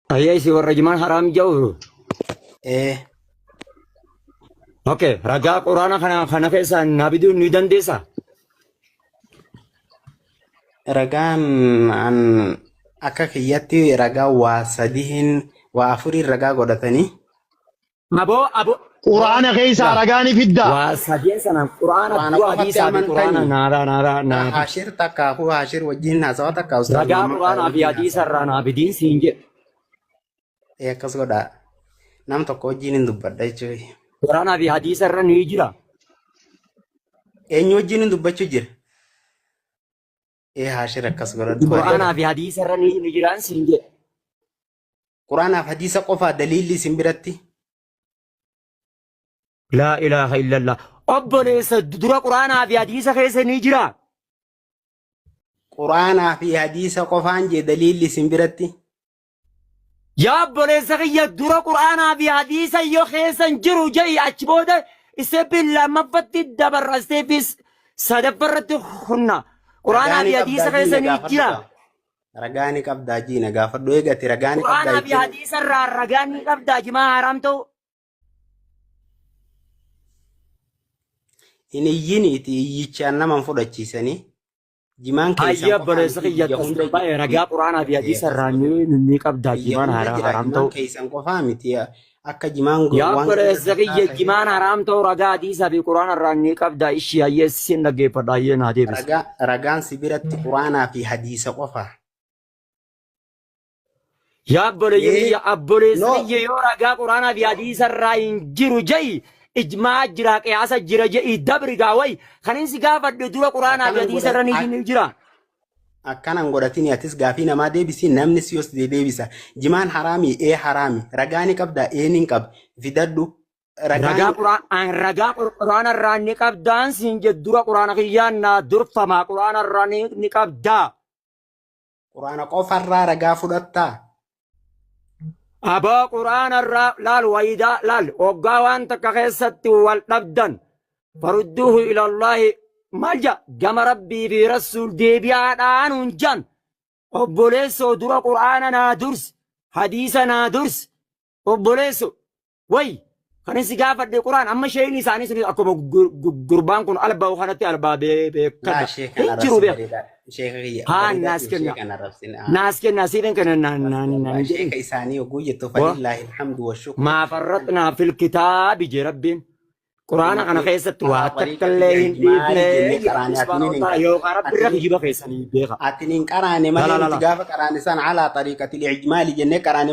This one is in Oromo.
Ayyee isi warra jimaan haraam jedhu. Ee. Okay, ragaa quraana kana kana keessaa naa fiduu ni dandeessaa? Ragaan an akka kiyyatti ragaa waa sadihin waa afuriin ragaa godhatanii. Aboo aboo Quraana keessaa laa ragaa ni fiddaa. waa sadeen sanaan quraana Quraana dura qofatti hadiisaa fi quraana amantanii. naaraa naaraa naa fidi. Haashir takkaafuu Haashir wajjin haasawa takka Ustaaz Ragaa Muhammad quraanaa fi wajjin hadiisa haasawa. irraa naa fidiin siin jedhe. Ee akkas godhaa. Nam tokko wajjin hin dubbadha jechuudha. Quraanaa fi hadiisa irra ni jira. Eenyu wajjin hin dubbachuu jira? Ee Haashir akkas godhadhu bareeda. Quraanaa fi hadiisa irra ni jiraan siin jedhe. Quraanaaf hadiisa qofaa daliilli isin biratti. Laa ilaaha illallah. Obboleessa dura quraanaa fi hadiisa keessa ni jira. Quraanaa fi hadiisa qofaan jee daliilli isin biratti. Yaa obboleessa kiyya dura quraanaa fi hadiisa yoo keessa hin jiru jedhi achi booda isteeppii lammaffatti dabarra isteeppii sadaffarratti hunna. Quraanaa Ragaa fi ni hadiisa qabdaa keessa jiina ni gaafadhu jira. kaa. Ragaa ni qabdaa jiina gaafadhu eegati ragaa ni qabdaa Quraanaa fi jettee hadiisa irraa ragaa ni qabdaa jimaa haraam ta'u. hin iyyiniiti iyyichaan nama hin fudhachiisanii jimaan keessan Hayyee qofaa obboleessa miti kiyya biyya hunda tasgabbaa'e ragaa quraanaa fi Ee, hadiisa akkas irraa godhe. ni qabdaa Biyya jimaan hunda jira haraam jimaan ta'u. keessan qofaa miti akka jimaan Yaa waan ganda obboleessa takkaa kiyya ta'e jimaan haraam ta'u ragaa hadiisaa fi quraana irraa ni qabdaa ishii hayyee sin dhaggeeffadha hayyee naa deebisi. ragaa ragaan si biratti quraanaa fi hadiisa qofa. Yaa obboleeyyan Ee kiyya obboleessa no kiyya yoo ragaa quraanaa fi hadiisa irraa hin jiru je'i ijmaa jira qiyaasa jira je'i dabri gaa wayi kan inni si gaafadhe dura quraanaa fi akkanan hadiisa godha irra ni jira. akkanan godhatini atis gaafii namaa deebisi namni si os deebisa jimaan haraami ee haraami ragaa ni qabda ee nin qaba fidadhu ragaan Ragaa quraan ragaa quraana irraa ni qabdaan siin jedhu dura quraana kiyyaan naa durfamaa quraana irraa ni qabdaa. Quraana qofarraa ragaa fudhattaa? Aboo quraana irraa laal wayidaa laal hoggaa waan takka keessatti wal dhabdan farudduuhu ilallaahi maal ja gama rabbii fi rasuul deebi'aadhaan hun jan obboleessoo dura quraana naa durs hadiisa naa durs obboleesso Way kan si gaafadhe quraan amma sheeyni isaanii sun akkuma gurbaan kun alba'u kanatti albaa Laa beekadha. sheeka Hin jiru arrabsi beeka. bareedaa. Sheeka kiyya Haa bareedaa naas ta'e kenna. sheeka arrabsin. Naas kenna siifin kenna naan naan naan Sheeka jedhin. isaanii yogguu jettu Wa falillaahi alhamdu wa shukru. maa farratnaa fil kitaabi jee rabbiin. Quraana kana Nuti keessatti waa alaa takka xariiqati illee hin ijmaali dhiifne jennee jedhe qaraane Rabbi subhaanahu atiniin wa hin ta'ala yookaan rabbi irra atiniin kijiba keessanii beeka. atiniin qaraane La malee la la nuti la. gaafa qaraane san alaa xariiqati ijmaali jennee qaraane.